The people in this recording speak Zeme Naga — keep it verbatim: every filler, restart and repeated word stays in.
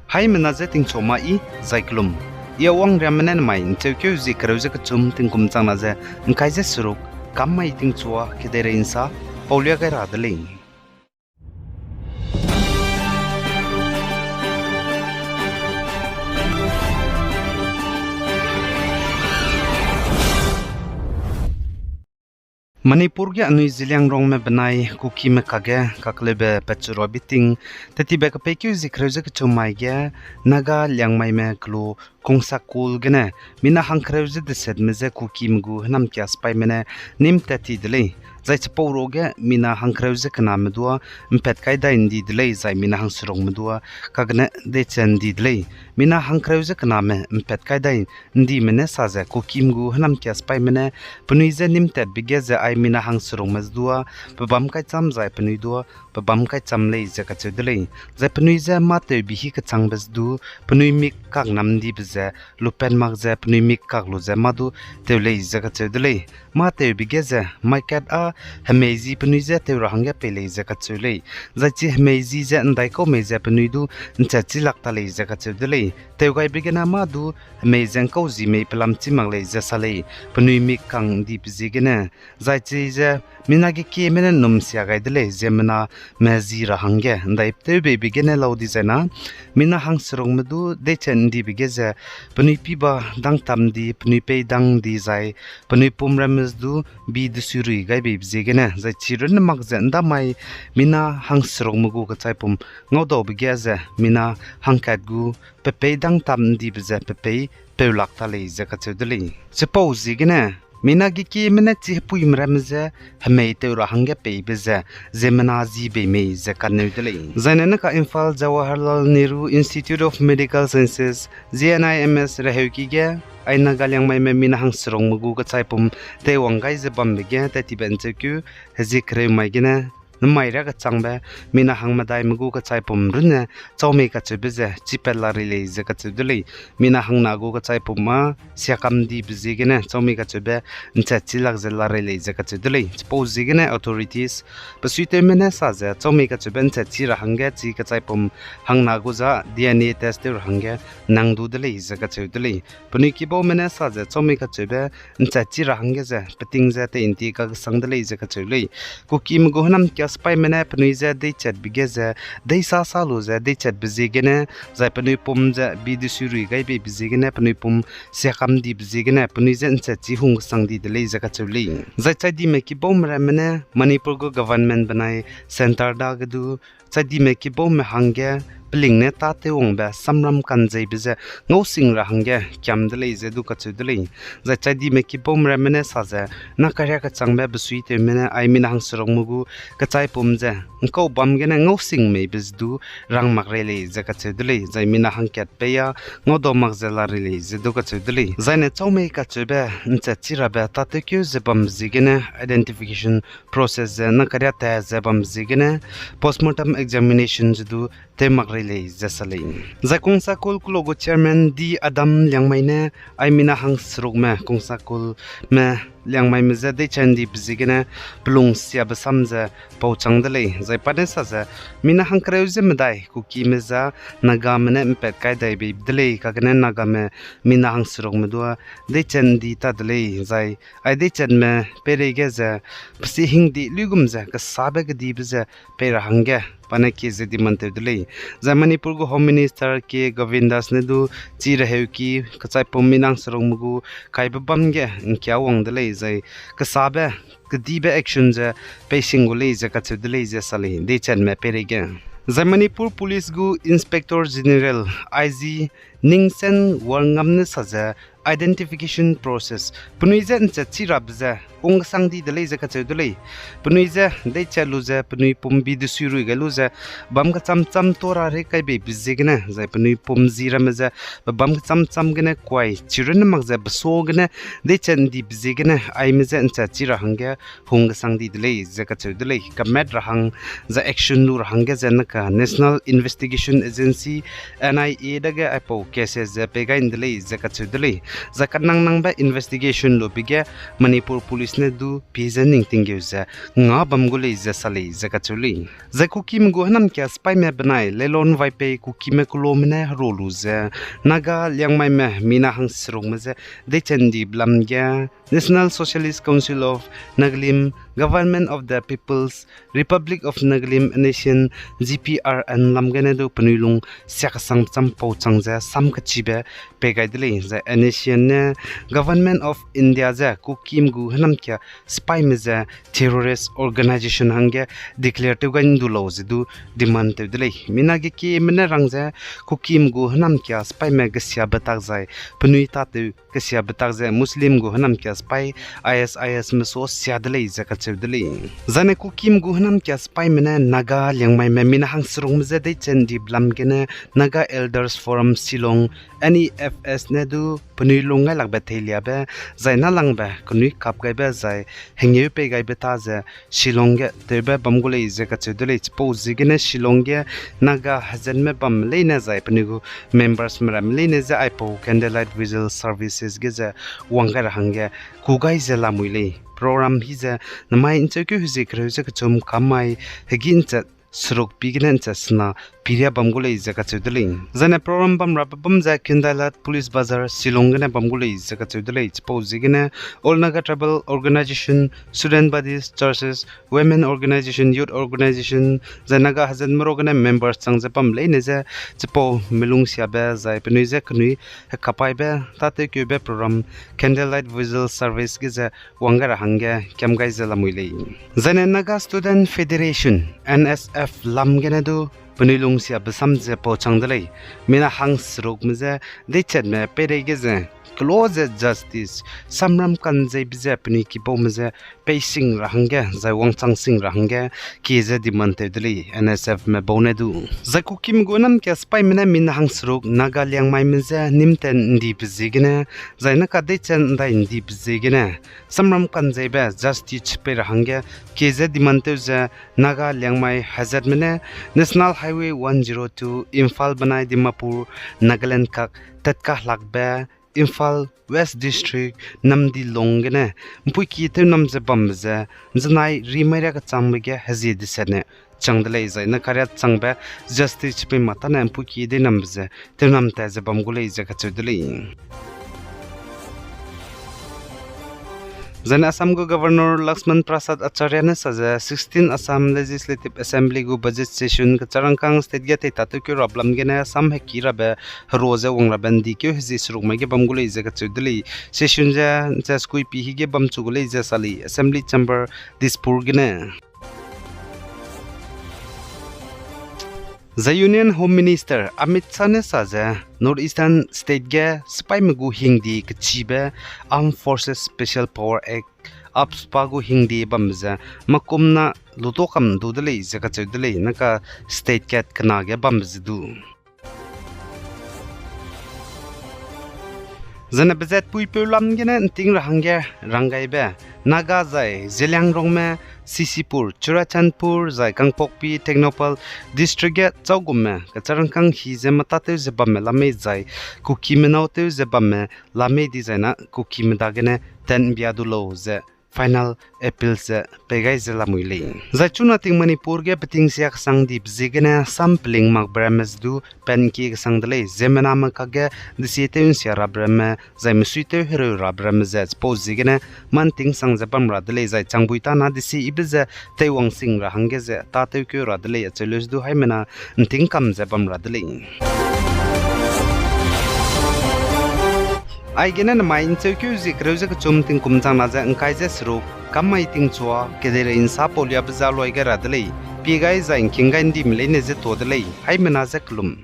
Haimena je tingchu ma i, zai kelum. I Awang Riamme ne nemai ’ncheukeu zie kereu ze kechum tingkum changna ze ’ngkai ze seruk, kam mai tingchua kedeirei ’nsa, paulia gai ra de lei. Manipur ge anui Zeliangrongme benai Kukime kakge kakleube petchu ra biting, tetibe kepeikeu zie kereu ze kechum mai ge, Naga Liangmaime kelu Kongsakul gene, mina hangkereu ze desetme je Kukime gu hênamkia sipaime ne nîm tat ti de lei. Zai chipau ruage mina hangkereu ze kename dua ’mpat kai dai ’ndi de lei, zai mina hangserukme dua kagene deiche ’ndi de lei. Mina hangkereu ze kename ’mpat kai dai ’ndime ne sa ze Kukime gu hênamkia sipaime ne penui je nîm tatbe ge ze ai mina hangserukme dua pebâm kaicham zai penui dua pebâm kaicham lei ze kacheu de lei. Zai penui je mâ tewbi hî kechangbe ze du penui mik kak nam'ndibe ze lupat mak ze penui mik kak lu ze mâ du tew lei ze kacheu de lei. Mâ tewbe ge ze mai kat â hemei zi penui je tew ra hangge pei lei ze kacheu lei. Zai chi hemei zi ze ’ndaikau mei ze penui du ’nchat chî lak ta lei ze kacheu de lei. Tewgaibe gene mâ du hemei ze ’ngkau zi mei pelam chî mak lei ze sa lei, penui mik kang ’ndibe ziegene. Zai chize mina gekieme ne ’nnumsia gai de lei, ziemmename zi ra hangge ’ndaitewbeibe gene lau dizai na, mina hangserukme du deiche ’ndibe ge ze penui piba dang tam di, penui pei dang di zai penui pum ramme du bi desuirui gai beibe ziegene, zai chi runne mak ze ’ndamai mina hangserukme gu kechaipum ngaudaube ge ze mina hangkat gu pe pei dang tam ’ndibe ze pe pei peu lak ta lei ze kacheu de lei. Chipau ziegene, mina gekieme ne chi hepuime ramme je hemei tew ra hangge peibe ze ziemmena zi bei mei ze kaneu de lei. Zaine naka Imphal Jawaharlal Nehru Institute of Medical Sciences, Z N I M S reheuki ge, ai Naga Liangmaime mina hangserukme gu kechaipum teiwang gai ze bambe ge tat tibe ’ncheukeu hezie kereu mai gene, nemai riâ kechangbe mina hangmedaime gu kechaipum runne châu mei kacheube ze chîpat la rei lei ze kacheu de lei. Mina hangna gu kechaipum â siakam dibe ziegene châu mei kacheube ’nchat chî lak ze la rei lei ze kacheu de lei. Chipau ziegene authorities, besuitewme ne sa ze châu mei kacheube ’nchat chî ra hangge chi kechaipum hangna gu za D N A test tew ra hangge nang du de lei ze kacheu de lei. Penui kibaume ne sa ze châu mei kacheube ’nchat chî ra hangge ze peting ze tei ’nti kakesang de lei ze kacheu lei. Kukime gu hênamkia sipaime ne penui je deichatbe ge ze deisa sa lu ze deichatbe ziegene, zai penui pum ze bi desuirui gai beibe ziegene, penui pum siakam dibe ziegene, penui je ’nchat chî hung kesang di de lei ze kacheu lei. Zai chaidime kibaume ramme ne Manipur gu government benai centre dage du chaidime kibaume hangge peling ne tâtewwangbe samram kanzeibe ze ngausing ra hangge kiam de lei ze du kacheu de lei. Zai chaidime kibaume ramme ne sa ze, nakaria kechangbe besuitewme ne ai mina hangserukme gu kechaipum ze ’ngkau bam gene ngausing meibe ze du rang mak rei lei ze kacheu de lei, zai mina hangkat pei â ngaudau mak ze la rei lei ze du kacheu de lei. Zaine châu mei kacheube ’nchat chî rabe tâtewkeu ze bambe ziegene identification process ze nakaria ta ze bambe ziegene postmortem examination ze du tew mak rei lei ze sa lei. Zai Kongsakul kelo gu chairman D Adam Liangmai ne ai mina hangserukme Kongsakulme Liangmaime je deichat ’ndibe ziegene pelung siabe sam ze pauchang de lei. Zai pa ne sa ze, mina hangkereu ze medai Kukime za Nagame ne ’mpat kai dai bei de lei, kagene Nagame mina hangserukme dua deichat ’ndi ta de lei, zai ai deichatme peireige ze pesi hingdi luigum ze kesabe kedibe ze pei ra hangge pa ne kie ze demand tew de lei. Zai Manipur gu Home Minister K Govindas ne du chi reheuki kechaipum mina hangserukme gu kaibe bam ge ’ngkia wang de lei, zai kesabe kedibe action ze pei sing gu lei ze kacheu de lei ze sa lei, deichatme peireige. Zai Manipur Police gu Inspector General, I G, Ningsen Warngam ne sa ze identification process penui je ’nchat chî rabe ze ung kesang di de lei ze kacheu de lei. Penui je deichat lu ze penui pum bi desuirui gai lu ze bam kecham cham tua ra rei kai beibe ziegene, zai penui pum zi ramme ze pe bam kecham cham gene kuai chirunne mak ze beso gene deichat ’ndibe ziegene aime je ’nchat chî ra hangge hung kesang di de lei ze kacheu de lei. Kamat ra hang zai action lu ra hangge ze naka National Investigation Agency, N I A dage aipau cases ze pei gai ’nde lei ze kacheu de lei. Zai kanang nangbe investigation lube ge Manipur Police ne du pie ze ning tinggeu ze nga bam gu lei ze sa lei ze kacheu lei. Zai Kukime gu hênamkia sipaime benai Leilon Vaiphei Kukime kelome ne hero lu ze Naga Liangmaime mina hangserukme je deiche ndibe lam ge National Socialist Council of Nagalim, Government of the People's Republic of Nagalim, NSCN, G P R N lam gene du penui lung siakesang cham pau chang ze sam kachibe pei gai de lei. Zai NSCN ne Government of India ze Kukime gu hênamkia sipaime ze terrorist organization hangge declare tew gai ndu lau ze du demand tew de lei. Mina gekieme ne rang ze Kukime gu hênamkia sipaime gesiabe tak zai penui tâtew kesiabe tak ze Muslim gu hênamkia sipai ISISme suasia de lei ze kacheu de lei. Zaine Kukime gu hênamkia sipaime ne Naga Liangmaime mina hangserukme je deiche ndibe lam gene Naga Elders Forum Shillong, NEFS ne du penui lung gailakbe theiliabe, zai nâlangbe kenui kap gaibe zai hengeu pei gaibe ta ze Shillong ge tewbe bam gu lei ze kacheu de lei. Chipau ziegene Shillong ge Naga hezenme bamme leine zai penui gu membersme ramme leine je aipau candlelight vigil services ge ze wang gai ra hangge ku gai ze lamui lei. Program hi ze namai ncheukeu hezie kereu ze kechum kamai hegî nchat seruk pi gene nchat sena piria bam gu lei ze kacheu de lei. Zaine program bam rabe bam ze Khyndai Lad Police Bazar Shillong gene bam gu lei ze kacheu de lei. Chipau ziegene All Naga Tribal Organization, student bodies, churches, women organization, youth organization, zai Naga hezenme ru gene members chang ze bam leine je chipau melungsiabe zai penui je kenui hekapaibe tâtewkeube program candlelight vigil service ge ze wang gai ra hangge kiam gai ze lamui lei. Zaine Naga Student Federation, NSF lam gene du penui lungsiabe sam ze pau chang de lei. Mina hangserukme je deichatme peirei ge ze kelo ze justice, samram kanzeibe ze penui kibaume je pei sing ra hangge zai wangchang sing ra hangge kie ze demand tew de lei NSFme bau ne du. Zai Kukime gu hênamkia sipaime ne mina hangseruk Naga Liangmaime je nîm tat ndibe ziegene, zai naka deichat ndai ndibe ziegene samram kanzeibe justice pei ra hangge kie ze demand tew ze Naga Liangmai hezenme ne National Highway one zero two Imphal benai Dimapur, Nagaland kak tat kahlakbe Imphal West District, Namdilong gene mpuiki tewnam ze bambe ze nzenai rimai ria kechangbe ge hezie desatne chang de lei. Zai naka riat changbe justice pei ma tane mpuiki deinambe ze tewnam tat ze bam gu lei ze kacheu de lei. Zaine Assam gu Governor Lakshman Prasad Acharya ne sa ze sixteen Assam Legislative Assembly gu budget session kecharangkang state ge teitatewkeu rabe lam gene sam heki rabe hero ze wang rabe ndikeu hezie seruk mai ge bam gu lei ze kacheu de lei. Session ze ncha skuipi hige bam chu gu lei ze sa lei Assembly Chamber Dispur gene. Zai Union Home Minister Amit Shah ne sa ze North Eastern state ge sipaime gu hingdi kechibe Armed Forces Special Power Act, AFSPA gu hingdi bambe ze makumna luto kam du de lei ze kacheu de lei, naka state kat kena ge bambe ze du. Zane bezat puipeu lam gene nting ra hangge ranggaibe, Naga zai Zeliangrongme, C C Pur, Churachandpur zai Kangpokpi, Tengnoupal district ge chaugumme kecharangkang hi ze metatew ze bamme lamei zai Kukime nâu tew ze bamme lamei dizai na Kukime dagene tenbia du lau ze final appeal ze pei gai ze lamui lei. Zai chuna ting Manipur ge peting sia kesang dibe ziegene sam peling makbe ramme ze du penkie kesang de lei, ziemmename kakge desie tew nsia rabe ramme, zai mesuitew hereu rabe ramme ze chipau ziegene mâ nting sang ze bam ra de lei, zai changbui tâna desie yibe ze teiwang sing ra hangge ze tâtewkeu ra de lei, acheu leu ze du haimena nting kam ze bam ra de lei. Aigene nemai ncheukeu zie kereu ze kechum tingkum changna ze ngkai ze seruk, kam mai tingchua, kedeirei nsa pauliabe ze luai gai ra de lei, pie gai zai ngking gai ndime leine ze tuâ de lei, haimena ze kelum.